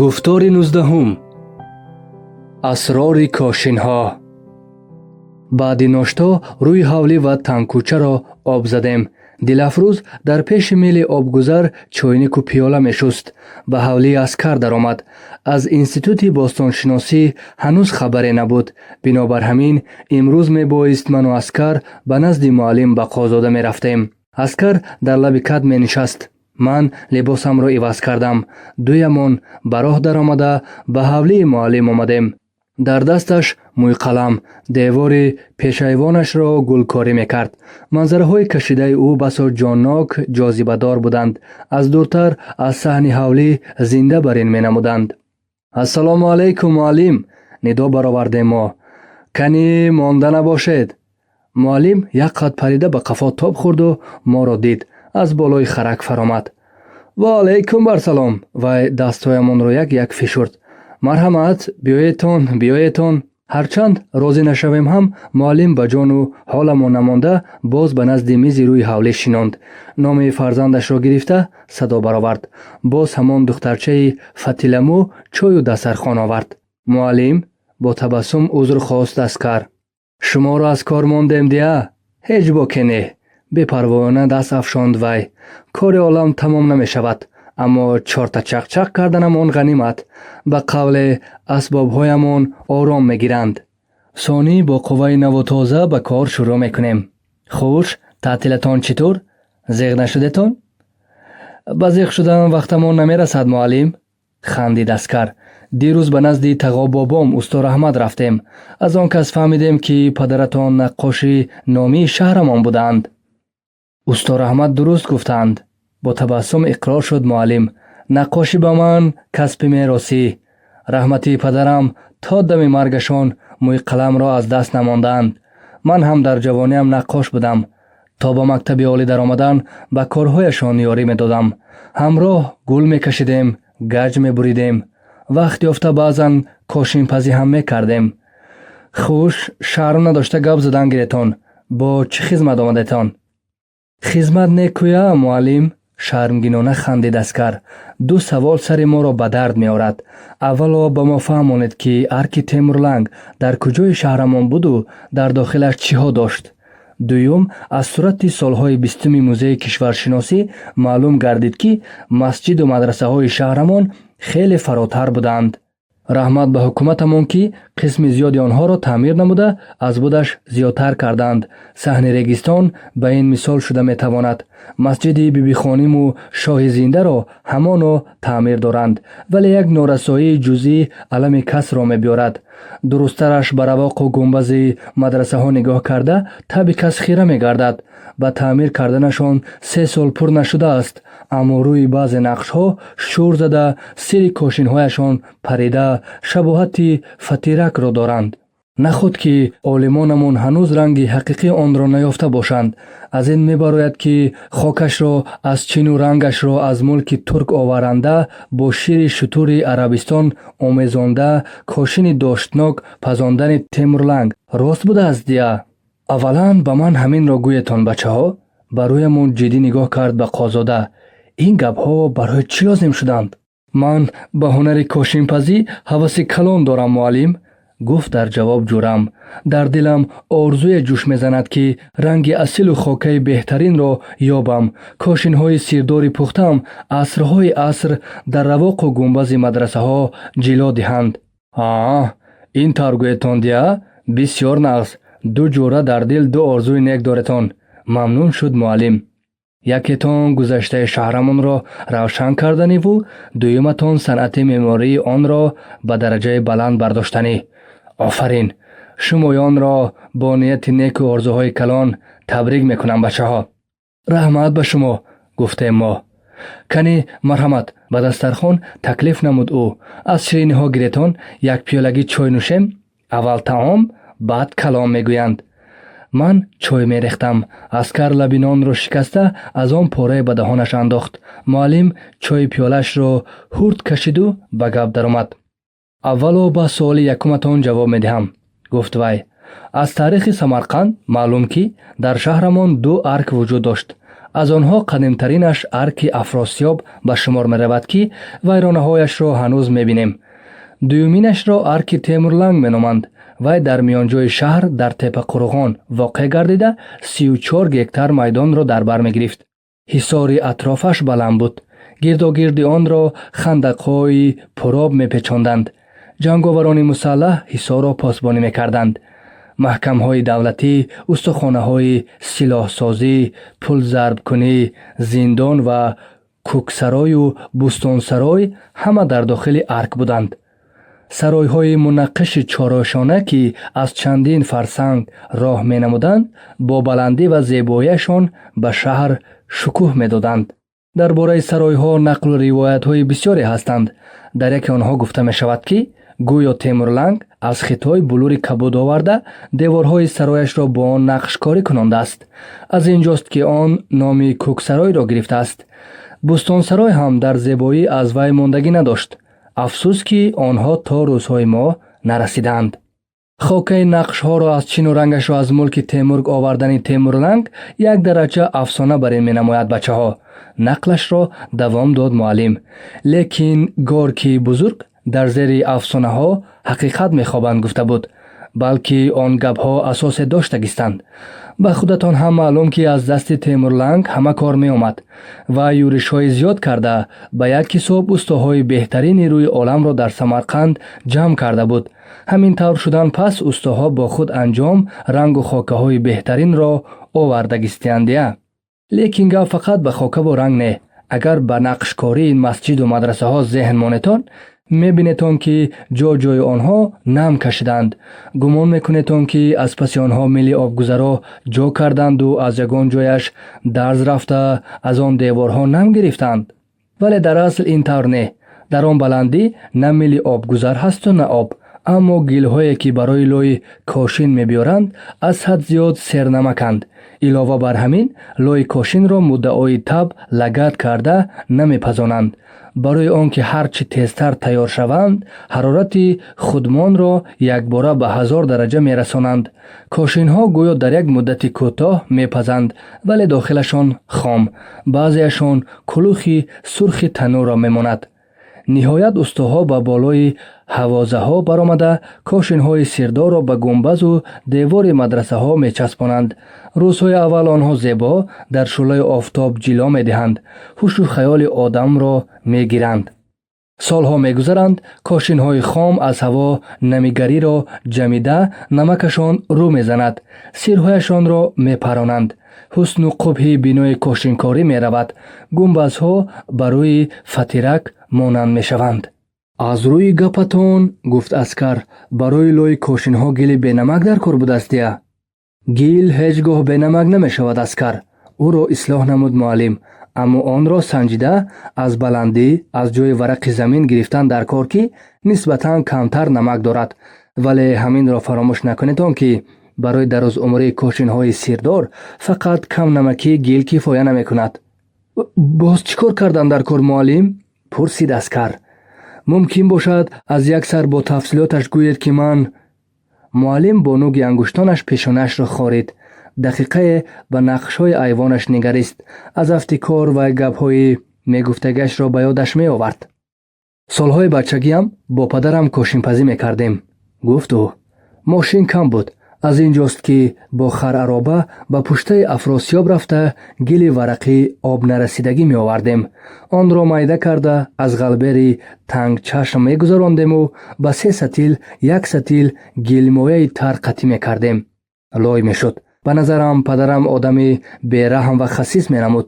Гуфтори 19-ум. Асрори кошинҳо. Баъди ношто рӯи ҳавлӣ ва тангкӯчаро об задем. Дилафрӯз дар пеши мели обгузар чойнику пиёла мешуст. Ба ҳавлии Аскар даромад. Аз Институти бостоншиносӣ ҳанӯз хабаре набуд. Бинобар ҳамин имрӯз мебоист ману Аскар ба назди муаллим Бақозода мерафтем. Аскар дар лаби кат менишаст. Ман либосамро иваз кардам. Дуямон ба роҳ даромада, ба ҳавлии муаллим омадем. Дар дасташ мӯйқалам, девори пешайвонашро гулкорӣ мекард. Манзараҳои кашидаи ӯ басо ҷоннок, ҷозибадор буданд. Аз дуртар аз саҳни ҳавлӣ зинда барин менамуданд. «Ассалому алайкум, муаллим!» нидо баровардем мо. «Канӣ монда набошед!» Муаллим як қад парида ба қафо тоб хӯрду моро дид. Аз болои харак фаромад. «Ва алайкум барсалом!» Вай дастҳоямонро як як фишурд. «Марҳамат, биёедтон, биёедтон!» Ҳарчанд розӣ нашавем ҳам, муаллим ба ҷону ҳоламон намонда, боз ба назди мизи рӯи ҳавлӣ шинонд. Номи фарзандашро гирифта садо баровард. Боз ҳамон духтарчаи фатиламӯ чою дастархон овард. «Муаллим», бо табассум узр хост Аскар. «Шуморо аз кор мондем дия?» «Ҳеҷ боке не», бепарвоёна даст афшонд вай. «Кори олам тамом намешавад, аммо чорта чақчақ карданамон ғанимат. Ба қавле, асбобҳоямон ором мегиранд. Сонӣ бо қувваи наву тоза ба кор шурӯъ мекунем. Хуш, таътилатон чӣ тур? Зиғ нашудетон?» «Ба зиғ шудан вақтамон намерасад, муаллим», хандид Аскар. «Дирӯз ба назди тағобобом усто Раҳмат рафтем. Аз он кас фаҳмидем, ки падаратон наққоши номии шаҳрамон будаанд». «Усто Раҳмат дуруст гуфтаанд», бо табассум иқрор шуд муаллим. «Наққошӣ ба ман касби меросӣ. Раҳмати падарам то дами маргашон мӯйқаламро аз даст намондаанд. Ман ҳам дар ҷавониам наққош будам. То ба мактаби олӣ даромадан ба корҳояшон ёрӣ медодам. Ҳамроҳ гул мекашидем, гаҷ мебуридем. Вақт ёфта, баъзан кошинпазӣ ҳам мекардем. Хуш, шарм надошта гап задан гиретон. Бо чӣ хизмат омадетон?» «Хизмат некӯя, муаллим», шармгинона хандид Аскар. «Ду савол сари моро ба дард меорад. Аввало, ба мо фаҳмонед, ки арки Темурланг дар куҷои шаҳрамон буду дар дохилаш чиҳо дошт. Дуюм, аз сурати солҳои 20-уми музеи кишваршиносӣ маълум гардид, ки масҷиду мадрасаҳои шаҳрамон хеле фаротар буданд. Раҳмат ба ҳукуматамон, ки қисми зиёди онҳоро таъмир намуда, аз будаш зиёдтар карданд. Саҳни Регистон ба ин мисол шуда метавонад. Масҷиди Бибихониму Шоҳи Зиндаро ҳамоно таъмир доранд, вале як норасоии ҷузъӣ алами касро мебиёрад. Дурусттараш, ба равоқу гумбази мадрасаҳо нигоҳ карда, таби кас хира мегардад. Ба таъмир карданашон 3 сол пур нашудааст, аммо рӯи баъзе нақшҳо шӯр зада, сири кошинҳояшон парида, шабоҳати фатиракро доранд. Наход ки олимонамон ҳанӯз ранги ҳақиқии онро наёфта бошанд. Аз ин мебарояд, ки хокашро аз Чину рангашро аз мулки Турк оваранда, бо шири шутури Арабистон омезонда, кошини доштнок пазондани Темурланг рост будааст дия? Аввалан ба ман ҳаминро гӯетон, бачаҳо», ба рӯямон ҷиддӣ нигоҳ кард Бақозода. «Ин гапҳо барои чӣ лозим шуданд?» «Ман ба ҳунари кошинпазӣ ҳаваси калон дорам, муаллим», гуфт дар ҷавоб ҷурам. «Дар дилам орзуе ҷӯш мезанад, ки ранги асилу хокаи беҳтаринро ёбам. Кошинҳои сирдори пухтаам асрҳои аср дар равоқу гумбази мадрасаҳо ҷило диҳанд». «Аа, ин тавр гӯетон дия? Бисёр нағз. Ду ҷура дар дил ду орзуи нек доретон», мамнун шуд муаллим. «Якетон гузаштаи шаҳрамонро равшан карданиву дуюматон санъати меъмории онро ба дараҷаи баланд бардоштанӣ. Офарин! Шумоёнро бо нияти неку орзуҳои калон табрик мекунам, бачаҳо». «Раҳмат ба шумо», гуфтем мо. «Канӣ, марҳамат, ба дастархон», таклиф намуд ӯ. «Аз шириниҳо гиретон, як пиёлагӣ чой нӯшем. Аввал таом, баъд калом, мегӯянд». Ман чой мерехтам. Аскар лаби нонро шикаста, аз он порае ба даҳонаш андохт. Муаллим чойи пиёлаашро ҳурт кашиду ба гап даромад. «Аввало ба суоли якуматон ҷавоб медиҳам», гуфт вай. «Аз таърихи Самарқанд маълум, ки дар шаҳрамон ду арк вуҷуд дошт. Аз онҳо қадимтаринаш арки Афросиёб ба шумор меравад, ки вайронаҳояшро ҳанӯз мебинем. Дуюминашро арки Темурланг меноманд. Вай дар миёнҷои шаҳр, дар Теппақурғон воқеъ гардида, 34 гектар майдонро дар бар мегирифт. Ҳисори атрофаш баланд буд. Гирдогирди онро хандақҳои пуроб мепечонданд. Ҷанговарони мусаллаҳ ҳисорро посбонӣ мекарданд. Маҳкамҳои давлатӣ, устохонаҳои силоҳсозӣ, пулзарбкунӣ, зиндон ва кӯксарою бӯстонсарой ҳама дар дохили арк буданд. Саройҳои мунаққиши чорошона, ки аз чандин фарсанг роҳ менамуданд, бо баландӣ ва зебоияшон ба шаҳр шукӯҳ медоданд. Дар бораи саройҳо нақлу ривоятҳои бисёре ҳастанд. Дар яке онҳо гуфта мешавад, ки гӯё Темурланг аз Хитой булури кабуд оварда, деворҳои сарояшро бо он нақшкорӣ кунондааст. Аз ин ҷост, ки он номи кӯксаройро гирифтааст. Бӯстонсарой ҳам дар зебоӣ аз вай мондагӣ надошт. Афсӯс, ки онҳо то рӯзҳои мо нарасидаанд. Хокаи нақшҳоро аз чину рангашро аз мулки Темур овардани Темурланг як дараҷа афсона бар ин менамояд, бачаҳо, нақлашро давом дод муаллим. Лекин Горкии бузург дар зери афсонаҳо ҳақиқат мехобанд гуфта буд. Балки он гапҳо асосе доштагистанд. Ба худатон ҳам маълум, ки аз дасти Темурланг ҳама кор меомад. Вай юришҳои зиёд карда, ба як ҳисоб устоҳои беҳтарини рӯи оламро дар Самарқанд ҷамъ карда буд. Ҳамин тавр шудан пас устоҳо бо худ анҷом, рангу хокаҳои беҳтаринро овардагистияндия. Лекин гап фақат ба хокаву ранг не. Агар ба нақшкории масҷиду мадрасаҳо зеҳн монетон, мебинетон, ки ҷо ҷои онҳо нам кашидаанд. Гумон мекунетон, ки аз паси онҳо мили обгузаро ҷо карданду аз ягон ҷояш дарз рафта, аз он деворҳо нам гирифтанд. Вале дар асл ин тавр не. Дар он баландӣ на мили обгузар ҳасту на об, аммо гилҳое, ки барои лои кошин мебиёранд, аз ҳад зиёд сернамаканд. Илова бар ҳамин, лои кошинро муддаои таб лагад карда намепазонанд. Барои он ки ҳар чӣ тезтар тайёр шаванд, ҳарорати худмонро якбора ба 1000 дараҷа мерасонанд. Кошинҳо гӯё дар як муддати кӯтоҳ мепазанд, вале дохилашон хом, баъзеашон кулухи сурхи танӯрро мемонад. Ниҳоят, устоҳо ба болои ҳавозаҳо баромада, кошинҳои сирдорро ба гумбазу девори мадрасаҳо мечаспонанд. Рӯзҳои аввал онҳо зебо дар шӯълаи офтоб ҷило медиҳанд, ҳушу хаёли одамро мегиранд. Солҳо мегузаранд, кошинҳои хом аз ҳаво намигариро ҷамида, намакашон рӯ мезанад, сирҳояшонро мепаронанд. Ҳусну қубҳи бинои кошинкорӣ меравад, гумбазҳо ба рӯи фатирак монанд мешаванд. Аз рӯи гапатон, гуфт Аскар, барои лои кошинҳо гили бенамак дар кор будастия. Гил ҳеҷ гоҳ бенамак намешавад, Аскар, ӯро ислоҳ намуд муаллим, аммо онро санҷида, аз баландӣ, аз ҷои варақи замин гирифтан дар кор, ки нисбатан камтар намак дорад. Вале ҳаминро фаромӯш накунедон, ки барои дарозумрии кошинҳои сирдор фақат камнамакии гил кифоя намекунад. Боз чӣ кор кардан дар кор, муаллим? Пурсид Аскар. Мумкин бошад, аз як сар бо тафсилоташ гӯед, ки ман. Муаллим бо нуги ангуштонаш пешонаашро хорид. Дақиқае ба нақшҳои айвонаш нигарист. Аз афти кор вай гапҳои мегуфтагиашро ба ёдаш меовард. Солҳои бачагиам бо падарам кошинпазӣ мекардем, гуфт ӯ. Мошин кам буд. Аз ин ҷост, ки бо харароба ба пуштаи Афросиёб рафта, гили варақӣ обнарасидагӣ меовардем. Онро майда карда, аз ғалбери тангчашм мегузарондему ба се сатил як сатил гилмояи тар қатӣ мекардем. Лой мешуд. Ба назарам, падарам одами бераҳм ва хасис менамуд.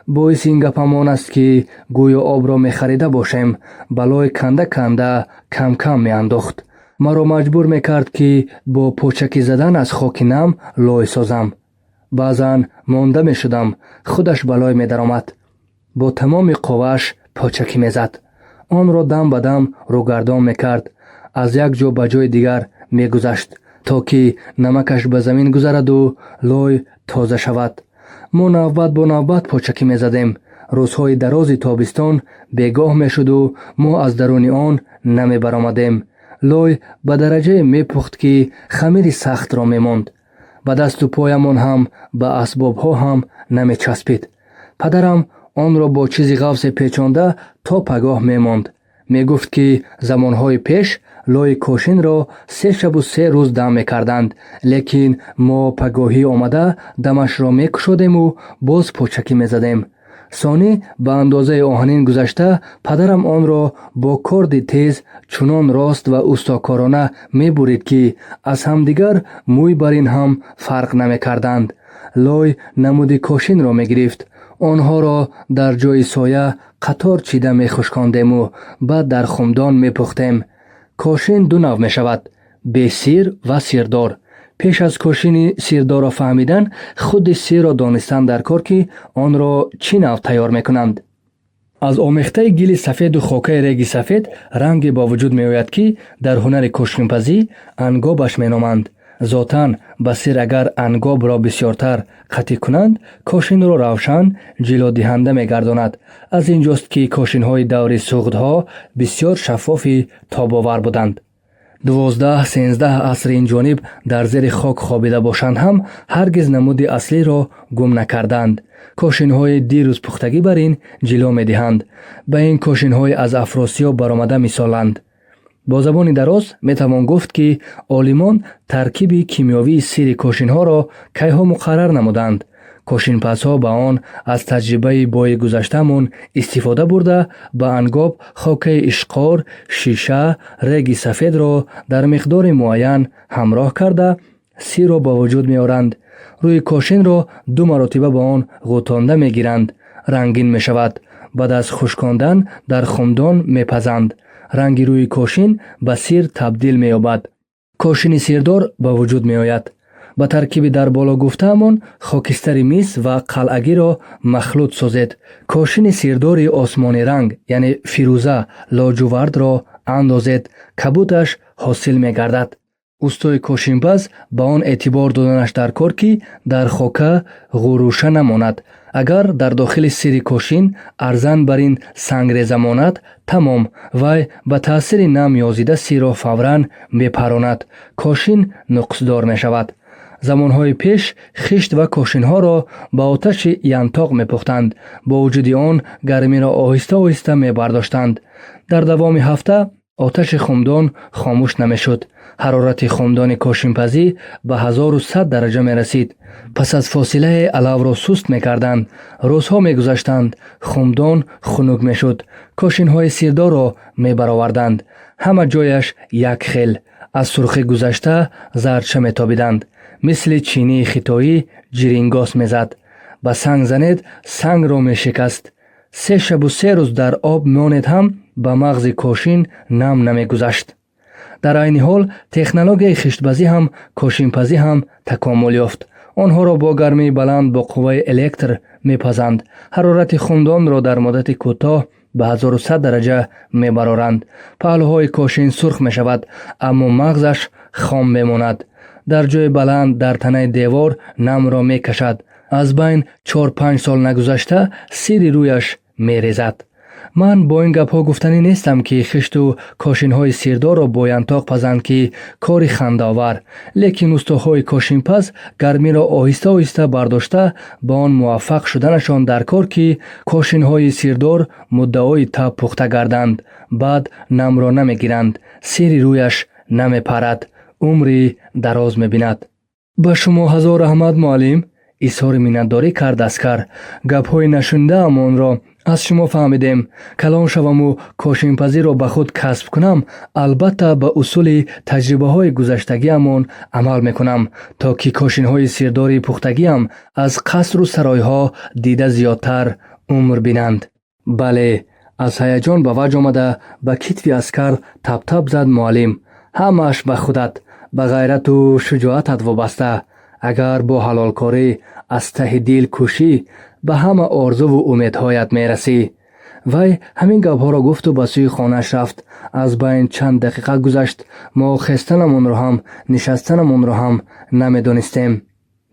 Боиси ин гапам он аст, ки гӯё обро мехарида бошем, ба лой канда канда камкам меандохт. Маро маҷбур мекард, ки бо почакӣ задан аз хоки нам лой созам. Баъзан монда мешудам, худаш ба лой медаромад, бо тамоми қуввааш почакӣ мезад. Онро дам ба дам рӯгардон мекард, аз як ҷо ба ҷои дигар мегузашт, то ки намакаш ба замин гузараду лой тоза шавад. Мо навбат бо навбат почакӣ мезадем. Рӯзҳои дарози тобистон бегоҳ мешуду мо аз даруни он намебаромадем. Лой ба дараҷае мепухт, ки хамири сахтро мемонд. Ба дасту поямон ҳам, ба асбобҳо ҳам намечаспид. Падарам онро бо чизи ғафзе печонда то пагоҳ мемонд. Мегуфт, ки замонҳои пеш лои кошинро 3 шабу 3 рӯз дам мекарданд, лекин мо пагоҳӣ омада дамашро мекушодему боз почакӣ мезадем. Сонӣ ба андозаи оҳанин гузашта, падарам онро бо корди тез чунон рост ва устокорона мебурид, ки аз ҳамдигар мӯй бар ин ҳам фарқ намекарданд. Лой намуди кошинро мегирифт. Онҳоро дар ҷои соя қатор чида мехушкондему баъд дар хумдон мепухтем. Кошин ду нав мешавад: бесир ва сирдор. Пеш аз кошини сирдорро фаҳмидан, худи сирро донистан дар кор, ки онро чӣ нав тайёр мекунанд. Аз омехтаи гили сафеду хокаи реги сафед ранге ба вуҷуд меояд, ки дар ҳунари кошинпазӣ ангобаш меноманд. Зотан ба сир агар ангобро бисёртар қатӣ кунанд, кошинро равшан, ҷилодиҳанда мегардонад. Аз ин ҷост, ки кошинҳои даври суғдҳо бисёр шаффофи тобовар буданд. 12-13 аср ин ҷониб дар зери хок хобида бошанд ҳам, ҳаргиз намуди аслиро гум накарданд. Кошинҳои дирӯз пухтагӣ бар ин ҷило медиҳанд. Ба ин кошинҳои аз Афросиёб баромада мисоланд. Бо забони дароз метавон гуфт, ки олимон таркиби кимиёвии сири кошинҳоро кайҳо муқаррар намуданд. Кошинпазҳо ба он аз таҷрибаи бои гузаштаамон истифода бурда, ба ангоб хокаи ишқор, шиша, реги сафедро дар миқдори муайян ҳамроҳ карда, сирро ба вуҷуд меоранд. Рӯи кошинро ду маротиба ба он ғӯтонда мегиранд, рангин мешавад. Баъд аз хушкондан дар хумдон мепазанд. Ранги рӯи кошин ба сир табдил меёбад, кошини сирдор ба вуҷуд меояд. Ба таркиби дар боло гуфтаамон хокистари мис ва қалъагиро махлут созед, кошини сирдори осмониранг, яъне фирӯза лоҷувардро андозед, кабуташ ҳосил мегардад. Устои кошинпаз ба он эътибор доданаш дар кор, ки дар хока ғуруша намонад. Агар дар дохили сири кошин арзан бар ин сангреза монад, тамом, вай ба таъсири нам ёзида сирро фавран мепаронад, кошин нуқсдор мешавад. Замонҳои пеш хишт ва кошинҳоро ба оташи янтоқ мепухтанд. Бо вуҷуди он гармиро оҳиста оҳиста мебардоштанд. Дар давоми ҳафта оташи хумдон хомӯш намешуд. Ҳарорати хумдони кошинпазӣ ба 1100 дараҷа мерасид. Пас аз фосилае алавро суст мекарданд. Рӯзҳо мегузаштанд, хумдон хунук мешуд, кошинҳои сирдорро мебароварданд. Ҳама ҷояш як хел аз сурхӣ гузашта зардша метобиданд. Мисли чинии хитоӣ ҷирингос мезад. Ба санг занед, сангро мешикаст. 3 шабу 3 рӯз дар об монед ҳам, ба мағзи кошин нам намегузашт. Дар айни ҳол технологияи хиштпазӣ ҳам, кошинпазӣ ҳам такомул ёфт. Онҳоро бо гармии баланд, бо қувваи электр мепазанд. Ҳарорати хумдонро дар муддати кӯтоҳ ба 1100 дараҷа мебароранд. Паҳлӯҳои кошин сурх мешавад, аммо мағзаш хом мемонад. Дар ҷои баланд дар танаи девор намро мекашад. Аз байн 4-5 сол нагузашта сири рӯяш мерезад. Ман бо ин гапҳо гуфтанӣ нестам, ки хишту кошинҳои сирдорро бо янтоқ пазанд, ки кори хандаовар, лекин устоҳои кошинпаз гармиро оҳиста оҳиста бардошта, ба он муваффақ шуданашон дар кор, ки кошинҳои сирдор муддаои таб пухта гарданд. Баъд намро намегиранд, сири рӯяш намепарад, умри дароз мебинад. «Ба шумо ҳазор раҳмат, муаллим», изҳори миннатдорӣ кард аскар. «Гапҳои нашунидаамонро аз шумо фаҳмидем. Калон шаваму кошинпазиро ба худ касб кунам, албатта, ба усули таҷрибаҳои гузаштагиамон амал мекунам, то ки кошинҳои сирдори пухтагиам аз қасру саройҳо дида зиёдтар умр бинанд». «Бале», аз ҳаяҷон ба ваҷ омада, ба китфи аскар табтаб зад муаллим. «Ҳамааш ба худат, ба ғайрату шуҷоатат вобаста. Агар бо ҳалолкорӣ аз таҳи дил кӯшӣ, ба ҳама орзуву умедҳоят мерасӣ». Вай ҳамин гапҳоро гуфту ба сӯи хонааш рафт. Аз байн чанд дақиқа гузашт. Мо хестанамонро ҳам, нишастанамонро ҳам намедонистем.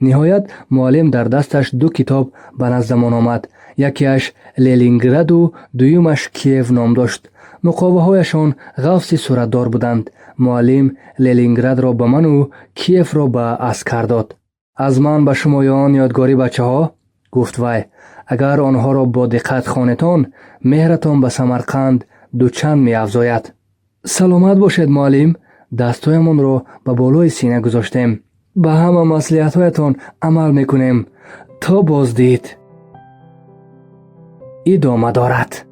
Ниҳоят муаллим дар дасташ ду китоб ба наздамон омад. Якеаш «Ленинграду» дуюмаш «Киев» ном дошт. Муқоваҳояшон ғафси суратдор буданд. Муаллим «Ленинградро» ба ману «Киевро» ба аскар дод. «Аз ман ба шумоён ёдгорӣ, бачаҳо», гуфт вай. Агар онҳоро бо диққат хонетон, меҳратон ба Самарқанд дучанд меафзояд. Саломат бошед, муаллим. Дастҳоямонро ба болои сина гузоштем. Ба ҳама маслиҳатҳоятон амал мекунем. То боздид. Идома дорад.